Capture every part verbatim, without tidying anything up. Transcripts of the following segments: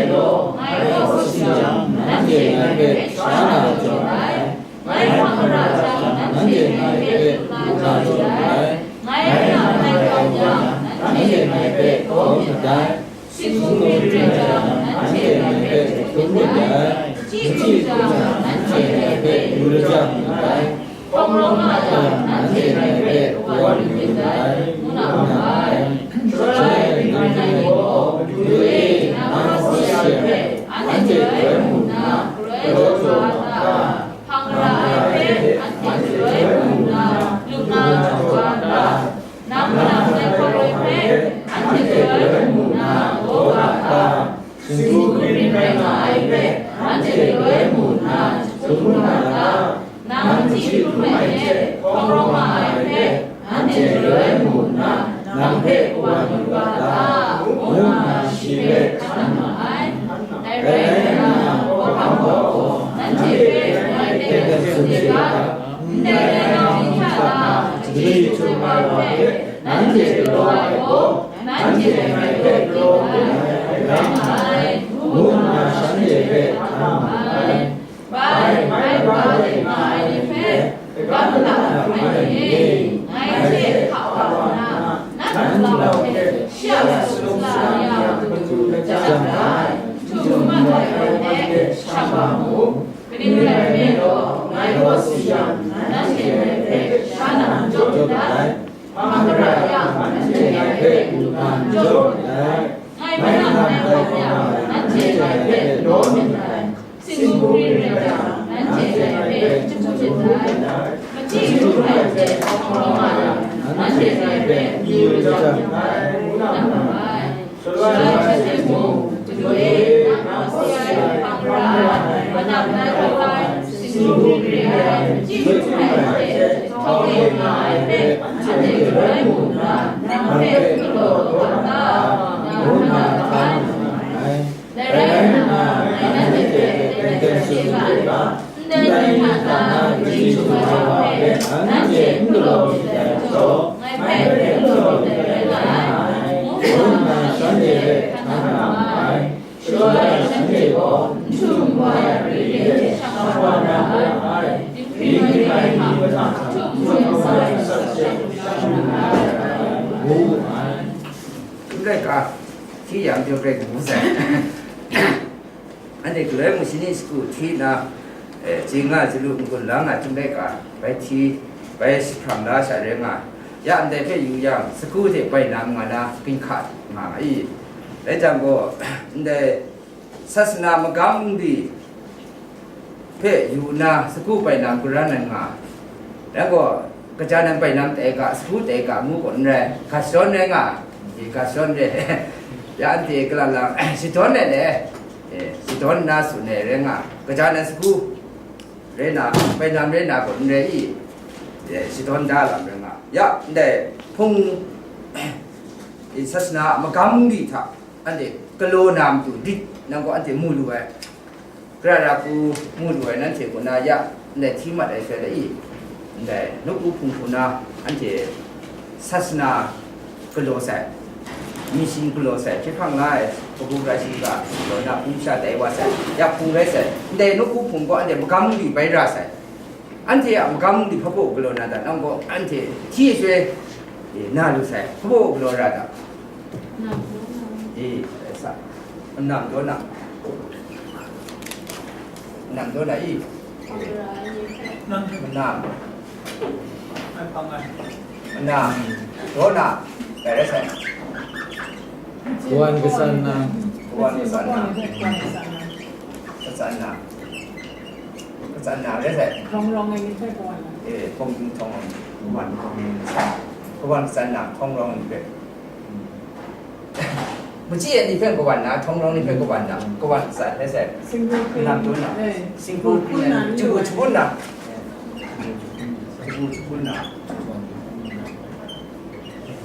law, ngai kaw si jang, nanhte ngai hpe sha na jaw ai. Ngai hpang mara jang, nanhte ngai hpe lu na jaw ai. Ngai na ngai kau jang, nanhte ngai hpe kau myit dai. Singgu rin rai jang, nanhte ngai hpe hkrum myit dai. Machyi hkrum jang, nanhte ngai hpe yu lajang myit dai. Hkawng rawng nga yang, nanhte ngai hpe wan yu myit dai, ngu na ma ai. Shaloi ngai gaw, Madu e, nang hpawt shi ai hpe anhte galoi mu nna, galaw jaw nga ta? Hpang mara ai hpe anhte galoi mu nna, lu na jaw nga ta? Nang manang ai hkawroi hpe anhte galoi mu nna, galaw nga ta? Singgu rin rai nga ai hpe anhte galoi mu nna, hkrum nga ta? Nang machyi hkrum ai hte hkawng rawng nga ai hpe anhte galoi mu nna, nang hpe kawan yu ga ta? Ngu nna shi hpe htan ma ai. Dai rai nna, Hkawhkam gaw nanhte hpe ngai hte tsun de ga, ndai nang hta na chyeju htum ai wa hpe nanhte galaw ai gaw, nanhte ngai hpe galaw ai, rai nga ai, ngu nna shanhte hpe htan ma ai. Bai, ngai ga de nga ai ni hpe, gam la hkrum ai ni e, ngai hte hka wa nna, nanhte hpe shi a sut la ya, jang ai, htum mat ai hte shang wa mu. Kaning rai nme law, ngai kaw si yang, nanhte ngai hpe sha na jaw myit dai. Hpang mara yang, nanhte ngai hpe lu na jaw myit dai. Ngai manang ngai hkawm yang, nanhte ngai hpe law myit dai. Singgu rin rai yang, nanhte ngai hpe chyeju myit dai. Machyi hkrum ai hte hkawng rawng nga yang, nanhte ngai hpe yu lajang myit dai, ngu na ma ai. Shaloi shanhte mung, Madu e, nang hpawt shi ai hpang mara ai, manang nai hkawm ai, singgu rin rai ai, machyi hkrum ai hte, hkawng rawng nga ai hpe, anhte galoi mu nna, nang hpe n galaw daw ga ta? Ngu nna htan ma ai. Dai rai nna, ngai nanhte hpe teng teng tsun n ga, ndai ni hta na kaji htum ai wa hpe nanhte n galaw myit dai majaw, ngai hpe n galaw myit dai rai nga ai, ngu nna shanhte hpe htan na ma ai. Shaloi shanhte gaw n htum n goi ai mare hte shang wa na ai, dinghpring dinghpring ai ni hta htum n goi ai asak hte shang na ai, ngu wu ai. N rai ka, hti yang pyaw prai kabu sai. Anhte galoi mu shani sagu hti nna, eh, chye nga chyalu n-gun la nga htum rai ka, bai hti, bai jahprang la sha rai nga, ya ndai hpe yu yang, sagu hte bai nam nga na ginhka nga ma i? Rai jang gaw, ndai sasana magam ngwi hpe yu nna, sagu bai nam garan ai nga, rai gaw, kaja nan bai nam tai ga, sagu tai ga ngu gaw n rai, ga shadawn rai nga, e, ga shadawn re. Ya anhte gala lang, shadawn ai le, e, shadawn nna tsun ai rai nga, kaja nan sagu rai na, bai nam rai na gaw n rai i? E, shadawn da lam rai nga. Ya, ndai hpung, e, sasana a magam ngwi hta, anhte galaw na matu lit nang gaw anhte mu lu ai. Gara ra hku mu lu ai nanhte kaw na ya, ndai hti mat ai shaloi i, ndai nawku hpung hku na anhte sasana galaw sai, mission galaw sai, hkye hkrang la ai, kabu gara shiga galaw na hpung sha tai wa sai, ya hpung rai sai, ndai nawku hpung gaw anhte magam ngwi bai ra sai. Anhte a magam ni hpabaw galaw na ta? Nang gaw anhte hti ai shaloi, e, na lu sai, hpabaw galaw ra ta? Nam daw na. E, sa, nam daw na. Nam daw na i? Nam. Nam. Nam. Daw na. Dai rai sai. Kawan katsan na. Kawan katsan na. Katsan na. Katsan na rai sai. Htawng rawng ai ni hpe kawan na. E, hpawng htawng rawng, kawan, kawan, kawan katsan na, htawng rawng ni hpe. Machyi ai ni hpe kawan na, htawng rawng ni hpe kawan na, kawan katsan rai sai. Singgu hpring. Lam tun na. E. Singgu hpring na, jabu jabun na. Jabu jabun na.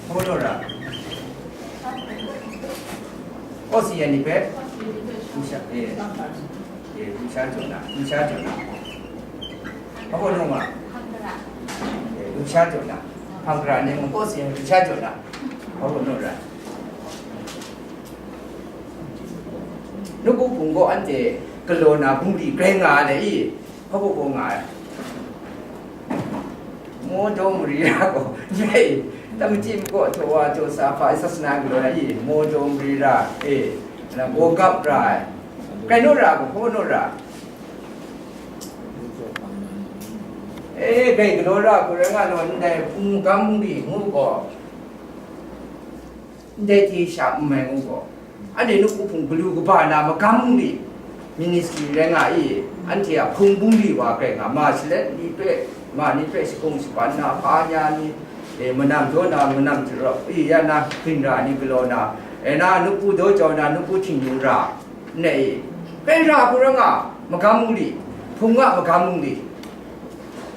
Hpaw law ra. Kaw si ai ni hpe. Hpaw si ai ni hpe. Hpaw si ai ni hpe. Hpaw si ai ni hpe. Hpaw si ai ni hpe. E, lusha jaw na, lusha jaw na. Hpa gaw naw nga? Hpang gara. E, lusha jaw na. Hpang gara ni mung kaw si ai lusha jaw na. Hpa gaw naw ra? Nawku hpung gaw anhte galaw na bungli grai nga ai le i, hpa gaw gaw nga ai. Maw daw mari ra gaw, ndai, tamachyi makaw htaw wa htaw sa hpa sasana galaw na i, maw daw mari ra, e, na gaw gap ra ai. Grai naw ra gaw, hpa naw ra. E, grai galaw ra gaw, rai nga naw, ndai hpung gam bungli ngu gaw, ndai hte sha n mai ngu gaw, anhte nawku hpung galu kaba na magam bungli, ministry rai nga i, anhte a hpung bungli wa grai nga, ma salet ni hpe, ma ni hpe shakung shaban na, hpa nya ni, e, manam jaw na, manam jarawp, e, ya na, grin ra ni galaw na, e, na, nawku daw jau na, nawku htingnu ra, n e, grai ra hku rai nga, magam bungli, hpung a magam bungli,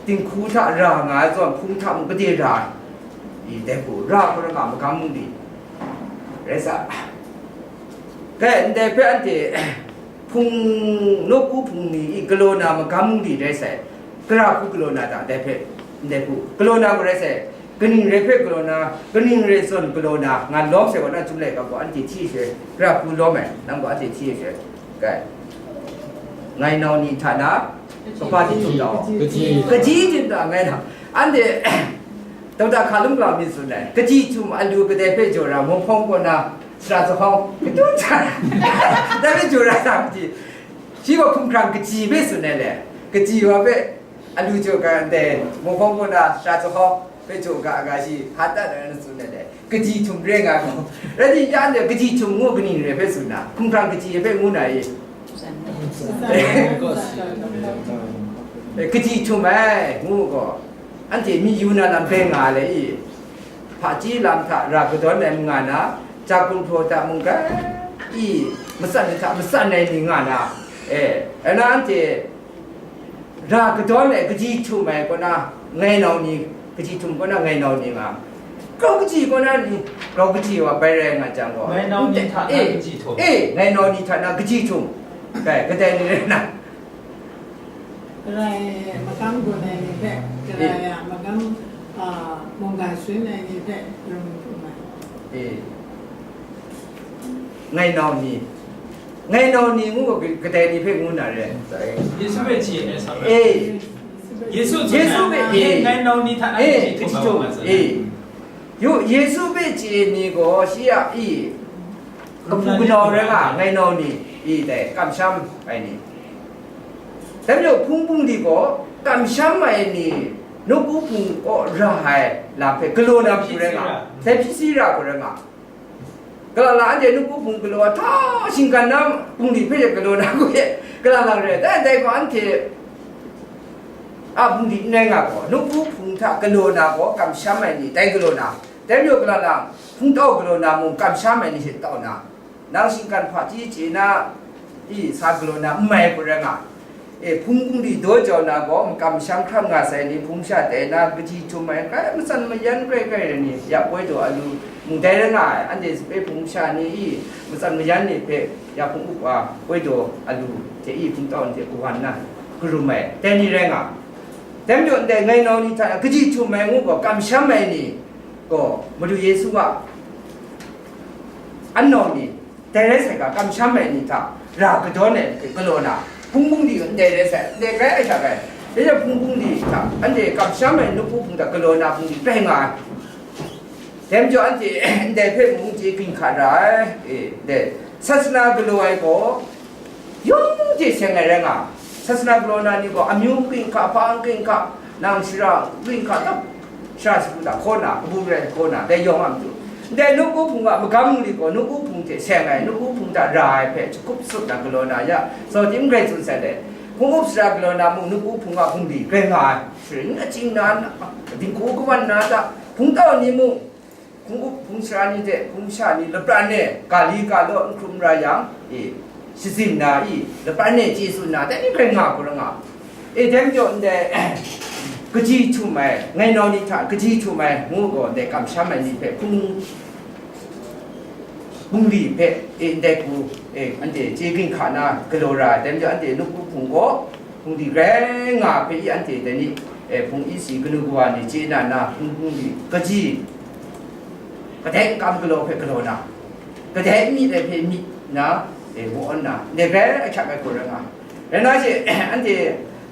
dinghku hta ra nga ai zawn, hpung hta mung gade ra ai, i, dai hku ra hku rai nga, magam bungli rai sa. Kai, ndai hpe anhte hpung, nawku hpung ni i galaw na magam bungli rai sai, gara hku galaw na ta, dai hpe, ndai hku galaw na gaw rai sai, kaning rai hpe galaw na, kaning rai zawn galaw na, nga lawm sai gaw na, Chyum laika gaw anhte hti ai shaloi, gara hku lawm ai, nang gaw anhte hti ai shaloi, kai, ngai nau ni hta na, kaba hti htum ta, kaji, kaji htum ta, ngai nau, anhte, Dokta Hkalum Galau mi tsun ai, kaji htum alu kadai hpe jaw ra, Mawhpawng kaw na, sara zahkawng, kadun sa, dai hpe jaw ra sa kaji, shi gaw hkumhkrang kaji hpe tsun ai le, kaji wa hpe, alu jaw ga ndai, Mawhpawng kaw na, sara zahkawng hpe jaw ga, ga shi, hpa dat ai na tsun ai le, kaji htum re nga gaw, rai timung, ya ndai kaji htum ngu kaning re hpe tsun na, hkumhkrang kaji hpe ngu na i? Eh, kaji htum ai, ngu gaw, anhte myi yu na lam bai nga le i, hpaji lam hta ra kadawn ai manga na, ja gumhpraw hta mung rai i, matsan ai hta matsan ai ni nga na, e, ana anhte ra kadawn ai kaji htum ai kaw na, ngai nau ni, kaji htum kaw na ngai nau ni nga, grau kaji kaw na ni, grau kaji wa bai rai nga jang gaw, ngai nau ni hta na, e, kaji htum, e, ngai nau ni hta na kaji htum, kai, kadai ni rai na. Karai makam gun ai ni hpe, karai a makam, a, mungga sharin ai ni hpe, rum htum ai. E. Ngai nau ni. Ngai nau ni ngu gaw kadai ni hpe ngu na re? Yesu hpe chye ai sa. E. Yesu, Yesu hpe, e, ngai nau ni hta na, e, kaji htum, e. Yu, Yesu hpe chye ni gaw shi a, i, kabu kanau rai nga, ngai nau ni, i, dai, kamsham ai ni. Dai majaw, hpung bungli gaw kamsham ai ni, nawku hpung kaw ra ai lam hpe galaw na hku rai nga, sai hpyi si ra hku rai nga. Kalang lang anhte nawku hpung galaw ai hta, shinggan na bungli hpe galaw na hku e, kalang lang rai. Dai, dai gaw anhte a bungli n rai nga gaw, nawku hpung hta galaw na gaw kamsham ai ni, dai galaw na. Dai majaw kalang lang, hpungtau galaw na mung kamsham ai ni hte tau na, nang shinggan hpaji chye na, i, sa galaw na n mai hku rai nga. E, hpung bungli daw jau na gaw, makam sham hkram nga sai ni, hpung sha tai na, kaji htum ai, kai, matsan mayan grai grai ai ni, ya poi daw alu, mung dai rai nga ai, anhte sape hpung sha ni, i, matsan mayan ni hpe, ya hpung up a, poi daw alu, hte i, hpungtau ni hte kawan na, karum ai, dai ni rai nga. Dai majaw ndai ngai nau ni hta, kaji htum ai ngu gaw, kamsham ai ni gaw, Madu Yesu a, an nau ni, dai rai sai ga, kamsham ai ni hta ra kadawn ai hpe galaw na, hpung bungli ndai rai sai, ndai rai ai sha rai, dai hpung bungli hta, anhte kamsham ai nawku hpung hta galaw na bungli rai nga ai. Dai majaw anhte ndai hpe mung chye ginhka ra ai. E, dai, sasana galaw ai gaw, yawng hte seng ai rai nga, sasana galaw na ni gaw amyu ginhka, hpa ginhka, nang shara ginhka, tap shara sagu hta hkaw na, kabu rai hkaw na, dai yawng a matu. Ndai nawku hpung a magam bungli gaw, nawku hpung hte seng ai, nawku hpung hta ra ai hpe jahkup sut na galaw na ya, sau tim grai tsun sai dai. Hpung up sara galaw na mung, nawku hpung a bungli grai nga ai, sharin achyin na, dinghku kawan na hta, hpungtau ni mung, hpung up, hpung sara ni hte hpung sha ni lapran e, ga li ga law n hkrum ra yang, e, shazin na i, lapran e chye tsun na, dai ni hkrai nga hku rai nga. E, dai majaw ndai, kaji htum ai, ngai nau ni hta kaji htum ai, ngu gaw, ndai kamsham ai ni hpe hpung, bungli hpe, e, ndai hku, e, anhte chye ginhka na galaw ra ai, dai majaw anhte nawku hpung gaw, hpung di grai nga hpe i anhte dai ni, e, hpung isi kanu kawa ni chye na na, hpung hpung di kaji, kadai n kam galaw hpe galaw na, kadai n myit ai hpe myit na, E, wu awn na, ndai grai ahkyak ai hku rai nga. Rai na she, anhte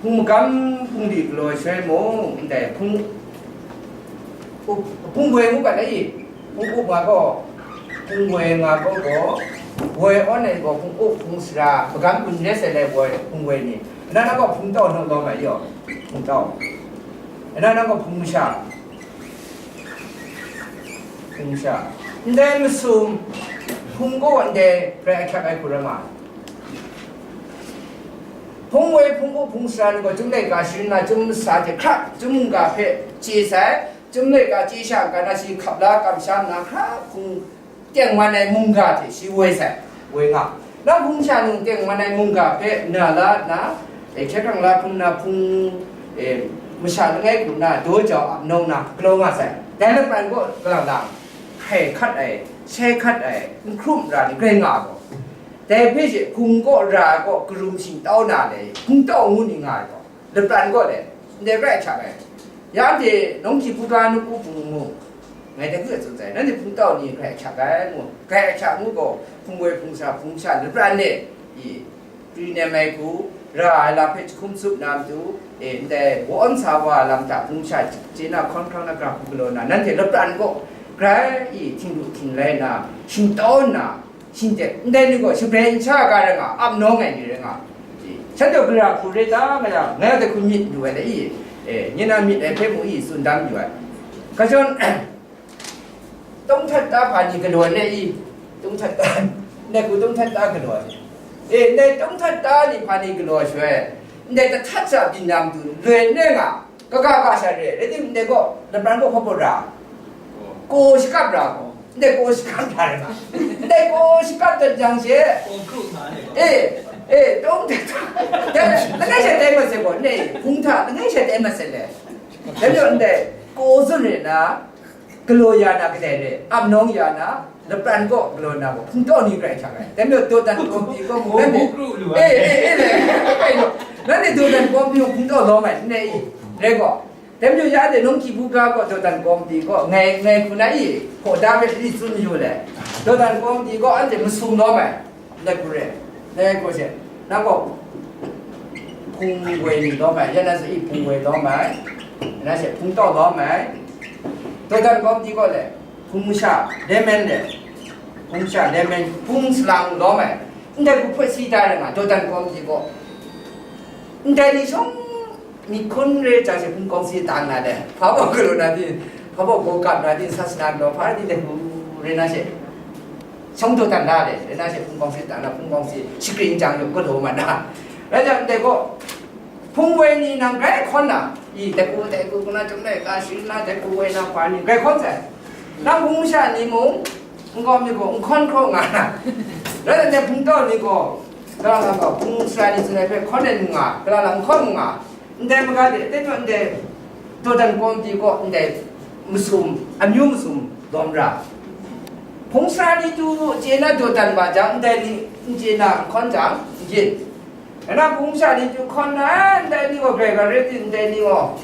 hpung magam hpung di galaw shaloi mung, ndai hpung, hpung woi ngu gat ai, hpung up nga gaw, hpung woi nga gaw gaw, woi awn ai gaw hpung up, hpung sara, magam kun ret sai lai woi, hpung woi ni. Nang gaw hpung tau naw lawm ai yaw, hpung tau. Nang gaw hpung masha, hpung masha. Ndai masum, hpung gaw ndai grai ahkyak ai hku rai nga. Hpung woi, hpung up, hpung sara ni gaw, chyum laika sharin na, chyum masa hte hkrap, chyum mungga hpe chye sai, chyum laika chye sha n ga na, shi hkap la, kamsham na, hkrap hpung tengman ai mungga hte shi woi sai, woi nga. Na hpung sha nung tengman ai mungga hpe na la nna, e, hkye hkrang la hkrum na hpung, e, masha langai hku na, daw jau ap nawng na, galaw nga sai. Dai lapran gaw, kalang lang, hkai hkat ai, shai hkat ai, n hkrum ra ni grai nga gaw, dai hpe she hpung kaw ra ai kaw karum shingtau na le, hpung tau ngu ni nga ai gaw, lapran kaw le, ndai grai ahkyak ai. Ya anhte nawng hkying hpung ga nawku hpung mung, ngai dai hku tsun sai, nanhte hpung tau ni grai ahkyak ai ngu, grai ahkyak ngu gaw, hpung woi hpung sara hpung masha lapran e, i, pri nem ai hku, ra ai lam hpe jahkum tsup na matu, e, ndai wa awn sa wa ai lam hta hpung masha chye na hkawn hkrang na gara hku galaw na, nanhte lapran kaw grai i, htinglu htinglai na, shingtau nna, shingtep, ndai ni gaw shabrai nsha ga rai nga, ap nawng ai ni rai nga. Shanhte gara hku rai ta nga yang, ngai a dai hku myit yu ai dai i, e, nye na myit ai hpe mu i, tsun dam yu ai. Hkajawn, tawng htat ta hpa ni galaw ai i, tawng htat ta, ndai hku tawng htat ta galaw ai. E, ndai tawng htat ta ni hpa ni galaw ai shaloi, ndai tahtat sha byin na matu loi n rai nga, kaga ga sha re, rai timung, ndai gaw, lapran gaw hpa baw ra, kaw shakap ra gaw, ndai kaw shakap ra rai nga, ndai kaw shakap dat jang she, e, e, tawng htat ta, langai sha tai mat sai gaw, ndai hpung hta langai sha tai mat sai le, dai majaw ndai kaw tsun re na, galaw ya na kadai re, ap nawng ya na, lapran kaw galaw na gaw, hpung tau ni grai ahkyak ai. Dai majaw dawdan kawmti kaw mung, nanhte, e, e, e, le, nanhte dawdan kawmti mung hpung tau lawm ai, n rai i, rai gaw. Dai majaw ya anhte nawng hkying hpung ga kaw dawdan kawmti kaw, ngai, ngai hku na i, hpaw da hpe ri tsun mayu le, dawdan kawmti kaw anhte masum lawm ai. Ndai hku re, ndai hku she, nang gaw hpung woi ni lawm ai, ya na sa i hpung woi lawm ai, ya na she hpung tau lawm ai, dawdan kawmti kaw le, hpung masha, layman le, hpung masha, layman, hpung salang lawm ai, ndai hku hpoi si da rai nga, dawdan kawmti kaw, ndai ni shawng Myit hkun re jang she hpung kawng si tang na le, hpa baw galaw na di, hpa baw gaw kap na di, sasana galaw hpa di le, hpu re na she, shawng dawdan la le, re na she hpung kawng si tang na, hpung kawng si shakring jang yaw galaw mat na. Rai jang ndai gaw, hpung woi ni nang grai hkawn na, i, dai hku, dai hku, kuna chyum laika sharin na, dai hku woi na hpa ni grai hkawn sai. Nang hpung masha ni mung, n gaw mi gaw, n hkawn hkraw nga na. Rai jang ndai hpung tau ni gaw, kalang lang gaw, hpung sara ni tsun ai hpe hkawn ai nga, kalang lang n hkawn nga. Ndai maga de, dai majaw ndai dawdan kawmti kaw ndai masum, amyu masum lawm ra. Hpung sara ni tu chye na dawdan ma jang, ndai ni n chye na n hkawn jang, n yin. Nna hpung sha ni tu hkawn na, ndai ni gaw grai grai rai tim, ndai ni gaw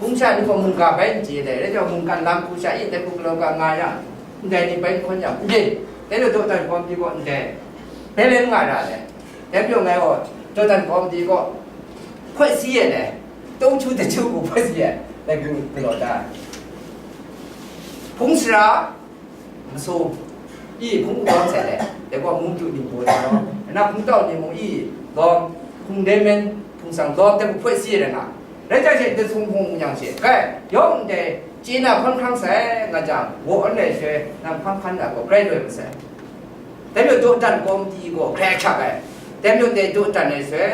hpung sha ni gaw mungga bai n chye dai, rai jang mungkan lam hku sha i, dai hku galaw ga nga yang, ndai ni bai n hkawn yang, n yin. Dai majaw dawdan kawmti kaw ndai bai len nga ra dai. Dai majaw ngai gaw dawdan kawmti kaw hpoi si ai dai, tawng chu dai chu hku hpoi si ai, dai hku galaw da ai. Hpung sara, masum, i hpung u lawm sai le, dai gaw mung tu ningbaw ni lawm, nna hpung tau ni mung i lawm, hpung layman, hpung salang lawm, dai hku hpoi si ai rai nga. Rai jang she, dai sung hpung yang she, kai, yawng ndai, chye na hkawn hkrang sai nga jang, wa awn ai shaloi, nang hpang hkan na gaw grai loi masai. Dai majaw dawdan kawmti gaw grai ahkyak ai. Dai majaw dai dawdan ai shaloi,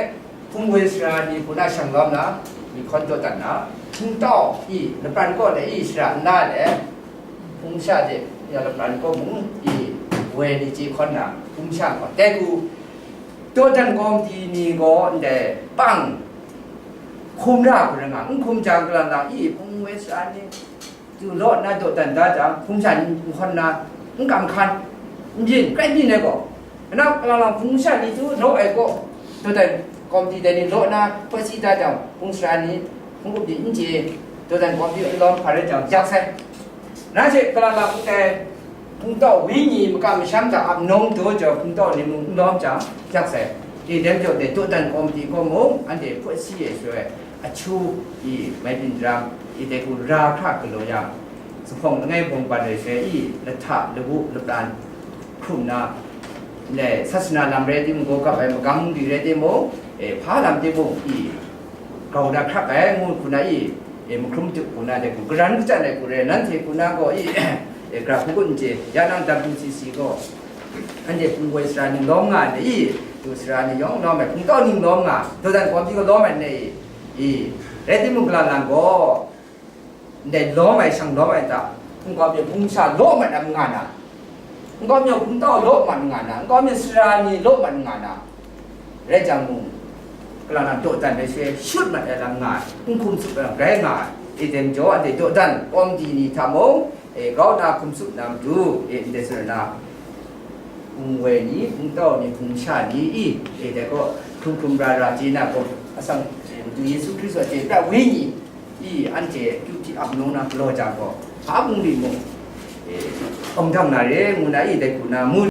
hpung woi sara ni hku na shang lawm na, myi hkawn dawdan na, hpung tau i lapran kaw le i shara nna le, hpung sha de ya lapran kaw mung i woi ni chye hkawn na, hpung sha gaw dai hku dawdan kawmti ni gaw ndai pang hkum ra hku rai nga, n hkum jang kalang lang i hpung woi sara ni, tu law nna dawdan da jang, hpung sha ni n hkawn na, n kam hkan, n byin, grai byin ai gaw, nna kalang lang hpung sha ni tu law ai gaw, dawdan kawmti dai ni law nna hpoi si da jang, hpung sara ni, hpung up ni n chye, dawdan kawmti n lawm hpa rai jang, yak sai. Na she kalang lang n tai, Hpungtau wenyi makam masham hta ap nawng daw jaw hpungtau ni mung n lawm jang, jak sai. I dai majaw dai dawdan kawmti gaw mung, anhte hpawt si e shaloi, ahtu i mai byin daram, i dai hku ra hkra galaw yang, zuphpawng langai bawng bat ai shaloi i lahta lawu lapran hkrum na, ndai sasana lam rai timung, gaw gap ai magam di rai timung, e, hpa lam timung i grau na hkrak ai ngu hku na i, e, mahkrum tup hku na dai hku, garan kachyan ai hku rai, nanhte hku na gaw i, e, gara hku n chye, ya nang W C C gaw, anhte hpung woi sara ni lawm nga ai i, du sara ni yawng lawm ai, hpungtau ni lawm nga, dawdan kawmti gaw lawm ai n i, i, rai timung, kalang lang gaw, ndai lawm ai shang lawm ai hta, nkau mi hpung sha law mat n nga na, nkau mi hpungtau law mat n nga na, nkau mi sara ni law mat n nga na, rai jang mung, kalang na dawdan ai she shut mat ai lam nga ai, n hkum tsup ai lam rai nga ai. I dai majaw, anhte dawdan kawmti ni hta mung, e, grau na hkum tsup na matu, e, ndai tsun na, hpung woi ni, hpungtau ni, hpung sha ni i, e, dai gaw hkrum hkrum ra ra chye na gaw, atsang, e, Madu Yesu Hkristu a chye pra wenyi i, anhte kyu hti ap nung na galaw jang gaw, hpa bungli mung, e, hkawm dang na re, ngu na i, dai hku na mu.